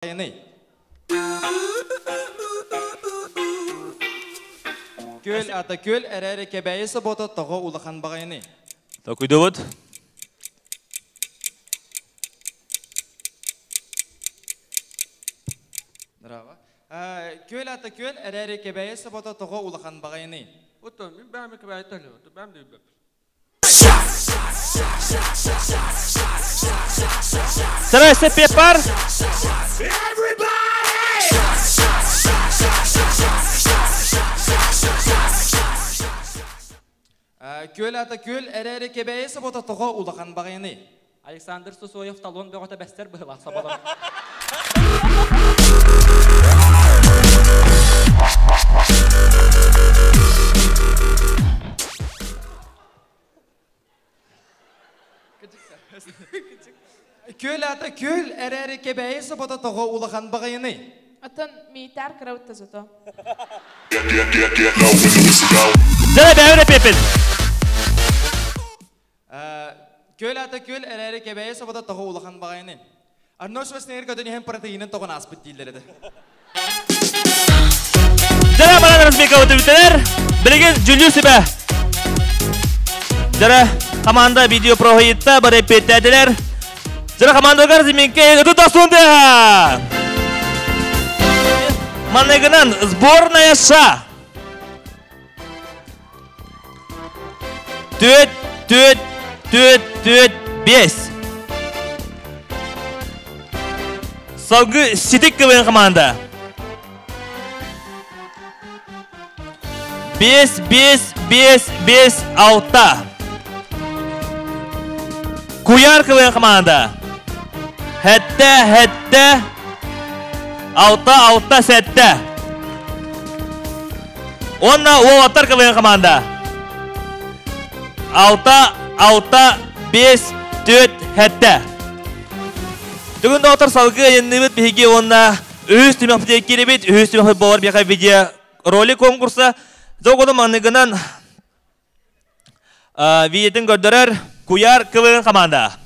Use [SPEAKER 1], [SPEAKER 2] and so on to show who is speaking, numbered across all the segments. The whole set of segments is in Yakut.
[SPEAKER 1] Баҕайыный? Күөл ата күөл эрээри Кэбээйи собото тоҕо улахан баҕайыный?
[SPEAKER 2] Токуйдубут.
[SPEAKER 1] Браво. Күөл ата күөл эрээри Кэбээйи собото тоҕо улахан баҕайыный?
[SPEAKER 3] Оттон мин бэйэм Кэбээйи тэлэ, бэйэм да билбэппин.
[SPEAKER 2] Сарайса пепар.
[SPEAKER 1] Күөл ата күөл эрээри Кэбээйи собото тоҕо улахан баҕайыный?
[SPEAKER 4] Александр Сусоев талон бөҕөтө бэстэр быһылаах соболор.
[SPEAKER 1] Күөл ата күөл эрээри Кэбээйи собото тоҕо улахан баҕайыный?
[SPEAKER 5] Оттон миитаар кырабыт зато.
[SPEAKER 2] Дьэ, бэйэ пепин.
[SPEAKER 1] Күөл ата күөл эрээри Кэбээйи собото тоҕо улахан баҕайыный? Арнольд Шварценеггер көтөн иһэн протеинин тоҕон ааспыт дииллэр этэ.
[SPEAKER 2] Дьэ, баран разминка өтүбүтэлэр. Билигин Жүлүү сүбэ. Дьэ, команда видео проһыйытта бары эппиэттээтилэр. Дьэ, командалар разминка ыты тосун тыаһа. Манныгынан сборная ша. Түөт, түөт, түөт, түөт, бес. Салгы ситик кылын команда. 5, 5, 5, 5, 6. Куяр кылын команда. Хәтте, хәтте, 6, 6, 7. Онна уолаттар кылын команда. 6, 6, 5, 4, 7. Бүгін доғтар салгы еннебит биһиги онна үһүс түмэхпит кирибит, үһүс түмэхпит болар биха видео ролик конкурса. Зогону манныгынан видеотын көрдөрөр Куяр кылын команда.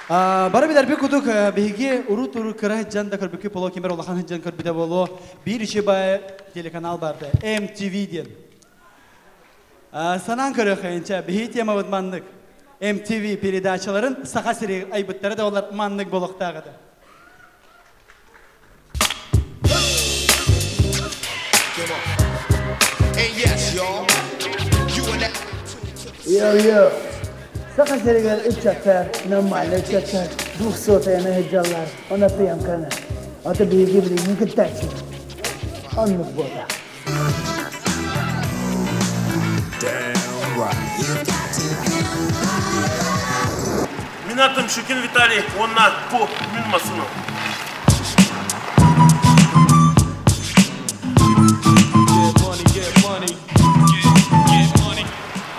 [SPEAKER 6] Бары билер кудук биһиги урут-уру кыра жан да көрбүккү поло кемер улахан жан көрбүтэ боло биир иши бай телеканал барды MTV диэн. Санаан көрөхөйүнчэ биһи темабыт маннык MTV передачаларын саха сири айбыттары да олар маннык болохтаагыда.
[SPEAKER 7] Yo, yo. Саха сиригэр ыччаттар, нормально ыччаттар, двухсотаяны сылдьаллар, она пьянканы. Ата биһиги билигин кыттааччыбыт. Оннук буолла.
[SPEAKER 8] Мин атым Шукин Виталий, уонна бу мин массыынам.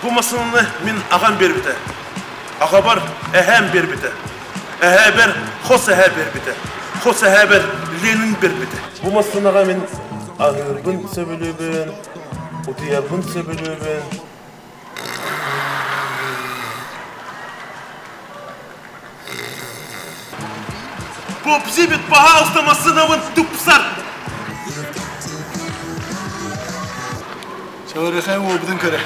[SPEAKER 8] Бу массыынаны мин аҕам биэрбитэ. Аҕабар эһээм биэрбитэ. Эһээбэр хос эһээ биэрбитэ. Хос эһээбэр Ленин биэрбитэ. Бу массыынаҕа мин аһыырбын сөбүлүүбүн, утуйарбын сөбүлүүбүн. Попсибит, пожалуйста, массыынабын тупсар.
[SPEAKER 6] Чалырыхай уобутун көрө.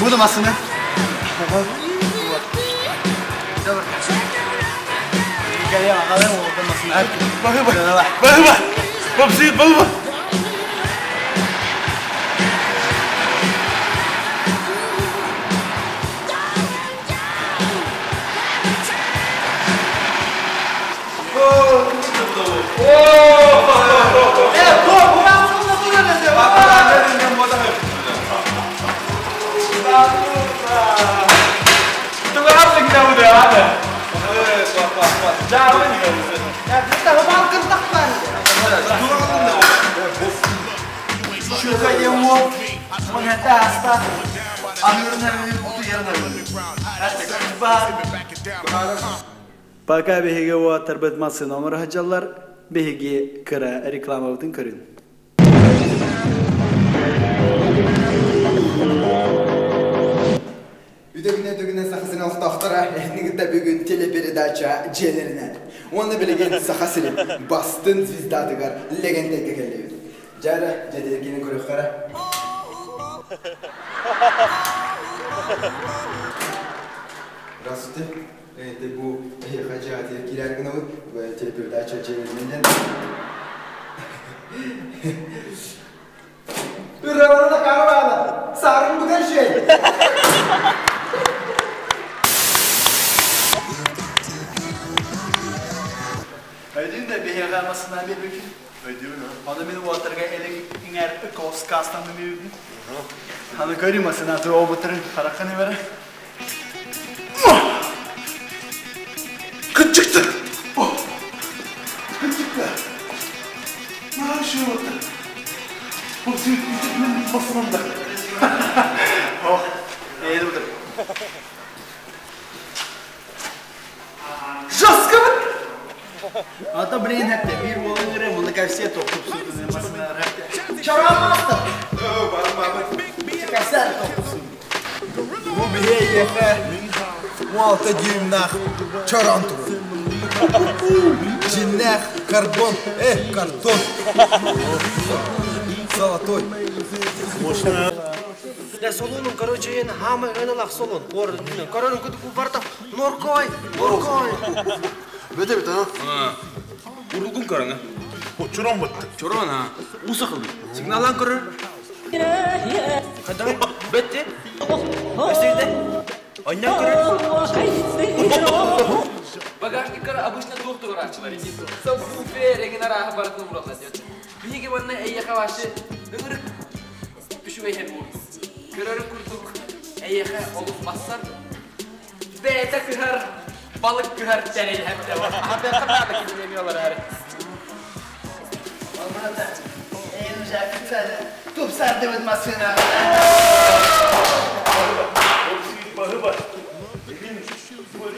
[SPEAKER 6] Буду массыына.
[SPEAKER 8] Баһыба, баһыба, Попсибит, баһыба.
[SPEAKER 7] Чука диэн уол 17 аастаах, аһыырын аһыыр, утуйарын аһыыр.
[SPEAKER 6] Пока биһиги уоттарбыт массыына оҥоро сылдьаллар, биһиги кыра рекламабытын көрүн.
[SPEAKER 9] Үтөгүнэ үтөгүнэ Саха сирин олохтоохторо эһини кытта бүгүн телепередача дьиэлэринэн уонна билигин Саха сирин бастын звездатыгар Лэгэнтэйгэ кэллибит. Дьэ эрэ, дьиэтигэр көрүөххэ эрэ. Здравствуйте. Это бу эһиэхэ дьиэҕитигэр киирээри гынабыт телепередача дьиэлэринэн диэн. Ырыалары да каравана! Сарын бүтэр шей!
[SPEAKER 6] Өйдүүн да биһиэхэ массыына биэрбиккин.
[SPEAKER 8] Өйдүүбүн
[SPEAKER 6] Ону мин уолаттарга элик иҥэр кастанным үбүн. Аны көрүү массыынаты обуттарын хараххын ибere.
[SPEAKER 8] Кытчыкты! Кытчыкты! Мына şu Бұл мен басымда.
[SPEAKER 6] О, эйді бұдыр.
[SPEAKER 9] Жестко!
[SPEAKER 6] А то, блин, это бир уолын мунда все тоқтуп суутун массыына рәхте.
[SPEAKER 9] Чаран мастер! Касар тоқтуп
[SPEAKER 10] Бу биһиэхэ 16 дюймнаах чорон турар. Дьиннээх карбон, картон. Золотой.
[SPEAKER 11] Да солонум, короче, ен хама гана солон. Ор, короче, куду барта норкой, норкой.
[SPEAKER 10] Бөтө бөтө а.
[SPEAKER 3] Ургун караңа.
[SPEAKER 8] Чорон бытты.
[SPEAKER 3] Чорон а. Уса кылды. Сигналан көрөр. Кадай бетте. Өстейде. Ойнан көрөр.
[SPEAKER 4] Багажниккар обычно туох тугурачылар ити. Сабвуфер эгин арааһа барытын уралла диэт. Биһиги манна эйиэхэ башы ыҥырык үчүгэй һэн буолбут. Көрөр курдук эйиэхэ олус бассар. Бэйэтэ кыһар, балык кыһар тэрил хэптэ бар. Ахаппыахха наада кинини эмиэ олор
[SPEAKER 7] Алмата, эйин уже официально тупсардыбыт массыына.
[SPEAKER 8] Баһыба.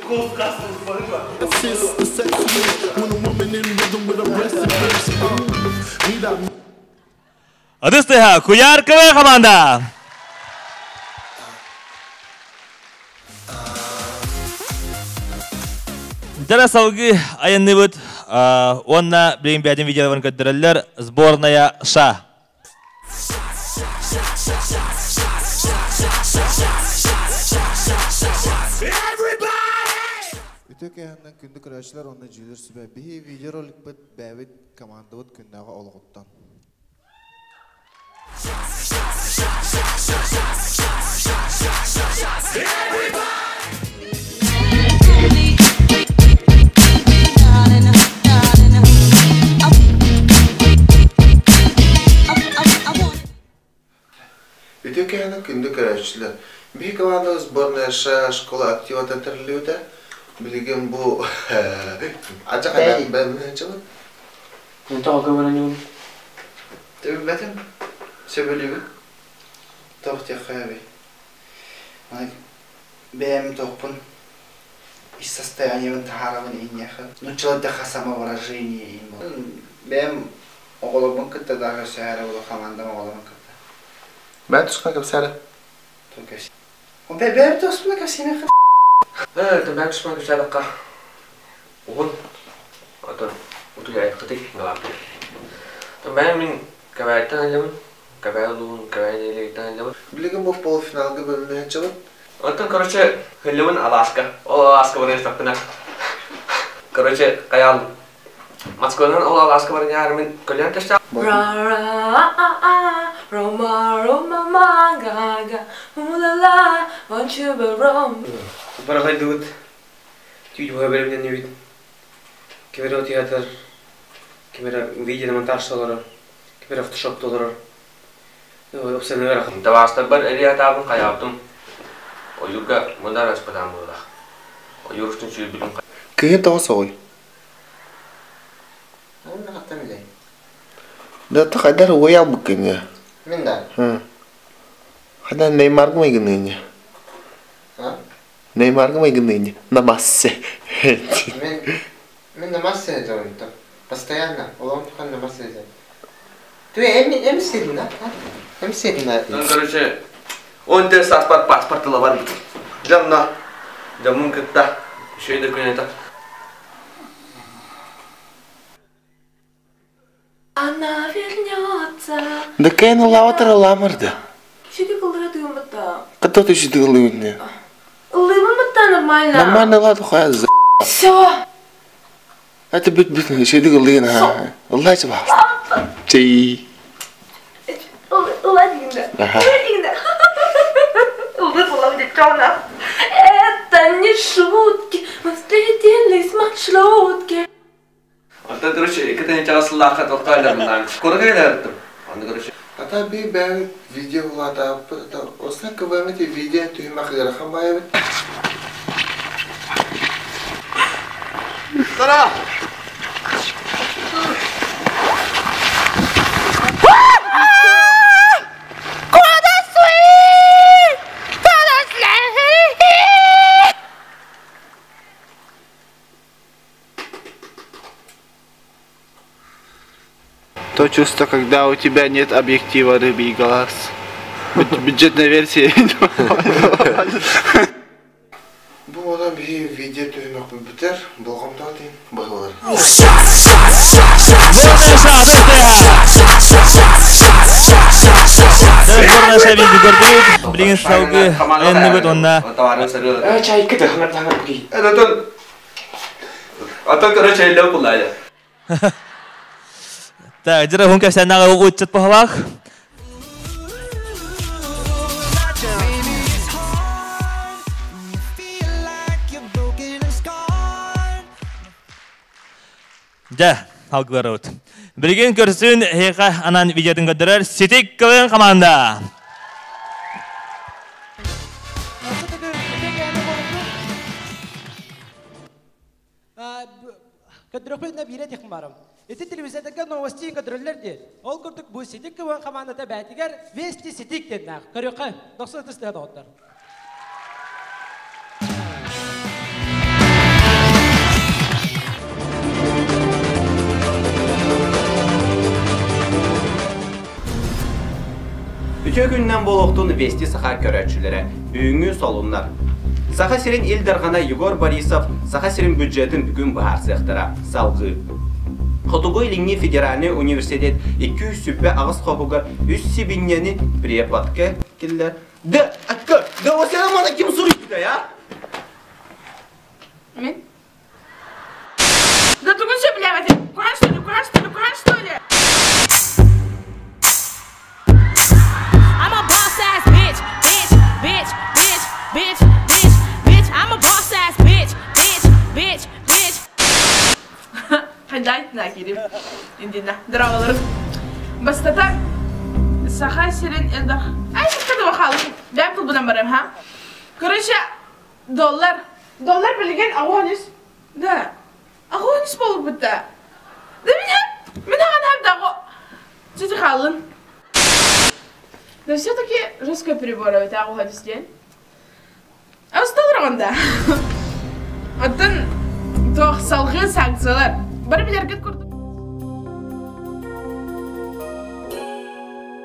[SPEAKER 8] Кол кастыңыз баһыба.
[SPEAKER 2] Адыстыха, Куярковая команда! Дара салгы айанныбыт, онна билин бәдин видеоларын көддөрөллөр сборная Ша.
[SPEAKER 10] Үтө кэһэннэн күндү көрөөччүлэр уонна дьүүлүр сүбэ биһи видеороликпыт бэйэбит командабыт күннээҕи олоҕуттан. Үтө кэһэннэн күндү көрөөччүлэр биһи командабыт сборная Ша школа активата тэриллибитэ. Билигин бу ача хайдан бэйэбин чабыт.
[SPEAKER 11] Тоҕо көмөлөнүм.
[SPEAKER 9] Төбүбэтим. Сөбүлүүбүн. Тоох диэххэ Бэйэм тоохпун из состояниябын таһаарабын иинниэхэ. Нуччалар самовыражение иин Бэйэм оҕолорбун кытта да көрсөһөрө була командам оҕолорбун кытта.
[SPEAKER 10] Бэйэн тускана кэпсээрэ.
[SPEAKER 9] Бэйэм туспуна кэпсиэмэхэ.
[SPEAKER 3] Э, бэйэм туспуна кэпсээбэккэ. Угун. Отон утуйа кытык галапты. Бэйэм мин кэбээттен аллабын. Кэбээ улуун, кэбээ неликтен аллабын.
[SPEAKER 10] Билигин бу полуфиналга бөлүнэ чабыт.
[SPEAKER 3] Онтон, короче, хыллыбын Аласка. Ол Аласка баран истэхпинэ. Короче, каял Москвадан ол Аласка баран ярымын көлөн төштө.
[SPEAKER 5] Ra ra ah ah, Roma Roma ma ga ga, ooh la la, want you be Rome.
[SPEAKER 11] Барахайдыбыт. Түйді бөбелімнен үбит. Кемере театр, кемере видеомонтаж толорор, кемере фотошоп толорор. Опсаныр.
[SPEAKER 3] Тавастар бар эрия табын каяптым. Оюрга мындар аспадан була. Оюрустун сүйбүлүн.
[SPEAKER 10] Кыйын тоҕо соҕуй. Да тахайдар уял буккыҥа. Мин да. Хана Неймарга майгыныыня.
[SPEAKER 9] А?
[SPEAKER 10] Неймарга майгыныыня. Намассе.
[SPEAKER 9] Мин мин намассе делаю там. Постоянно. Улам тухан намассе делаю. Ты эм эм седина? Эм седина.
[SPEAKER 3] Ну, короче, он те паспорт паспорт бар бит. Дьонно, дьоммун кытта, үчүгэй да күн этэ.
[SPEAKER 5] Она вернется.
[SPEAKER 10] Да кэн улаатар ыламырды.
[SPEAKER 5] Сиди кылдыра тыгын бытта.
[SPEAKER 10] Кытта түшү тыгылы
[SPEAKER 5] Ыллыыбын бытта нормально.
[SPEAKER 10] Нормально ладу хая за.
[SPEAKER 5] Все.
[SPEAKER 10] Это бүт бүт шеди кылдыгын ha. Ыллачы ба. Чей.
[SPEAKER 5] Ылла дегенде.
[SPEAKER 10] Ага.
[SPEAKER 5] Дегенде. Ыллып улам деп жауна. Это не шутки. Мы встретились в маршрутке.
[SPEAKER 3] Оттон, короче, икки чаҕа сыллаахха тоқта айларынан. Курга айларыттым. Аны, короче,
[SPEAKER 10] Ата би бәбит видео улата осна квмти видео түһүмэх ыарахан баайабыт.
[SPEAKER 7] Тара!
[SPEAKER 10] То чувство, когда у тебя нет объектива рыбий глаз. Бюджетная версия. Бу ода би видео түһүмэх бүтэр, болҕомтоҕо тиин быһылар.
[SPEAKER 2] Сборная Шабин көрдүк. Билигин салгы эннибит онна.
[SPEAKER 3] Чайка да хаңар хаңар буки. Отон Отон, короче, элле куллая.
[SPEAKER 2] Так, жара хүн кәсәнәгә үтчет пахалах. Дә, халгылар өт. Билигин көрсүн хеха анан видеотын көдөрөр Ситик кылын команда.
[SPEAKER 6] Көдөрөхпүтүнэ биирэ тихин барым. Ити телевизорга новости көдөрөллөр диэн. Ол курдук бу Ситик кыбан хамаандата бээтигэр Вести Ситик диэннээх. Көрүөххэ, дохсун ытыс тыа доҕоттор.
[SPEAKER 12] Үтүө күнүнэн буолуохтун Вести Саха көрөөччүлэрэ, бүгүҥҥү солуннар. Саха сирин Ил Дархана Егор Борисов Саха сирин бюджетын бүгүн быһаарсыахтара. Салгыы. Хотугу Илиҥҥи федеральнай университет 228 хоһугар үс сибинньэни преподка киллэр. Да, акка, да осена мана ким суруйбута я?
[SPEAKER 13] Мин? Да тугун сөбүлээбэтим. Куһаҕан что ли, куһаҕан что ли, куһаҕан что ли?
[SPEAKER 14] I'm a boss ass bitch, bitch, bitch, bitch, bitch, bitch, bitch. I'm a boss ass bitch, bitch, bitch, bitch.
[SPEAKER 13] Хайдаайтына киирим. Индина. Дорабаларым. Бастата Саха сирин элбэх. Ай, сакка хаалым. Бэм тылбынан барам, ха? Короче, доллар. Доллар билигин агуанис. Да. Агуанис буолбута. Да меня, меня ханам да Чути хаалын. Да все-таки жесткий перебор это агуанис день. А устал да. Оттон туох салгыы санкциялар. Бары билэргит курдук.